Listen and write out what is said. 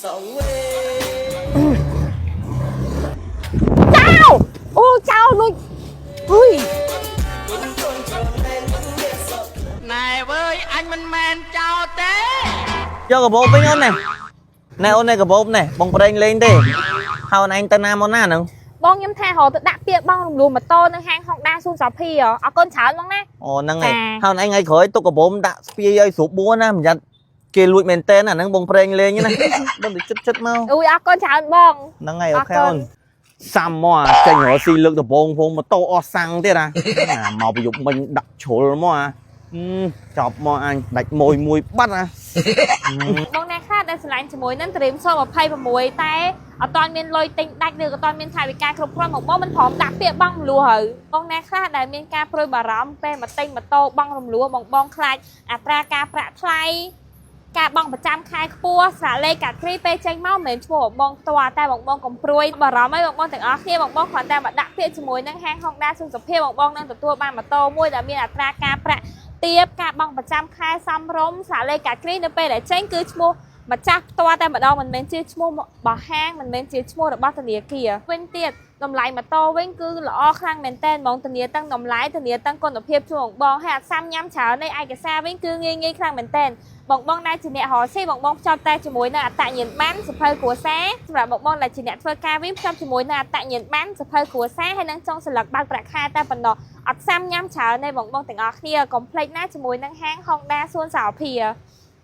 ចៅអូចៅលួចអុយ ណែវើយអញមិនមែនចោលទេ យកកាបូបវិញអូនណែណែអូនណែកាបូបណែបងប្រេងលេងទេហើយអូនឯងទៅណាមកណាហ្នឹង បងខ្ញុំថារកទៅដាក់ពាក្យបងរំលោះម៉ូតូនៅហាង Honda សួនសាភីហ៎អរគុណច្រើនបងណា អូហ្នឹង ចា ហើយហើយអូនឯងថ្ងៃក្រោយទុកកាបូបដាក់ស្ពាយឲ្យស្រួលបួនណាប្រយ័ត្នគេលួចមែនតើអាហ្នឹងបងប្រេងលេងណាបងទៅចិត្តចិត្តមក អ៊ុយអរគុណច្រើនបង ហ្នឹងហើយ អរគុណ អូខេអូនសាំមកអាចេញរកស៊ីលើកដំបងផងម៉ូតូអស់សាំងទៀតអាអាមកប្រយុទ្ធមិញដាក់ជ្រុលមកអាហឹមចប់មកអញដាច់មួយមួយបាត់អា បងអ្នកខ្លះដែលឆ្លាញ់ជាមួយនឹង Dream 026តែអត់ទាន់មានលុយទិញដាច់ឬក៏អត់ទាន់មានថវិកាគ្រប់គ្រាន់មកបងមិនព្រមដាក់ពាក្យបងរំលោះហើយបងអ្នកខ្លះដែលមានការព្រួយបារម្ភពេលមកទិញម៉ូតូបងរំលោះបងបងខ្លាចអត្រាការប្រាក់ថ្លៃការបង់ប្រចាំខែខ្ពស់ស្រាលេខកាត់គ្រីពេលចេញមកមិនមែនឈ្មោះរបស់បងផ្ទាល់តែបងបងកុំព្រួយបារម្ភអីបងបងទាំងអស់គ្នាបងបងគ្រាន់តែមកដាក់ពាក្យជាមួយនឹងហាង Honda សុខភាពបងបងនឹងទទួលបានម៉ូតូមួយដែលមានអត្រាការប្រាក់ ទៀបការបង់ប្រចាំខែសមរម្យសាលេខកាគ្រីនៅពេលដែលចេញគឺឈ្មោះម្ចាស់ផ្ទាល់តែម្ដងមិនមែនជាឈ្មោះរបស់ហាងមិនមែនជាឈ្មោះរបស់ធនាគារវិញទៀតតម្លៃម៉ូតូវិញគឺល្អខ្លាំងមែនតើហ្មងធានាទាំងតម្លៃធានាទាំងគុណភាពជួងបងហើយអត់សាំញ៉ាំច្រើននៃឯកសារវិញគឺងាយងាយខ្លាំងមែនតើបងបងដែលជាអ្នករកស៊ីបងបងភ្ជាប់តែជាមួយនឹងអត្តញ្ញាណប័ណ្ណសភៅគ្រួសារសម្រាប់បងបងដែលជាអ្នកធ្វើការវិញភ្ជាប់ជាមួយនឹងអត្តញ្ញាណប័ណ្ណសភៅគ្រួសារហើយនិងចុងសន្លឹកបើកប្រាក់ខែតែប៉ុណ្ណោះ អត់សាំញ៉ាំច្រើនទេបងបងទាំងអស់គ្នាកុំភ្លេចណាជាមួយនឹងហាង Honda សួនសោភា។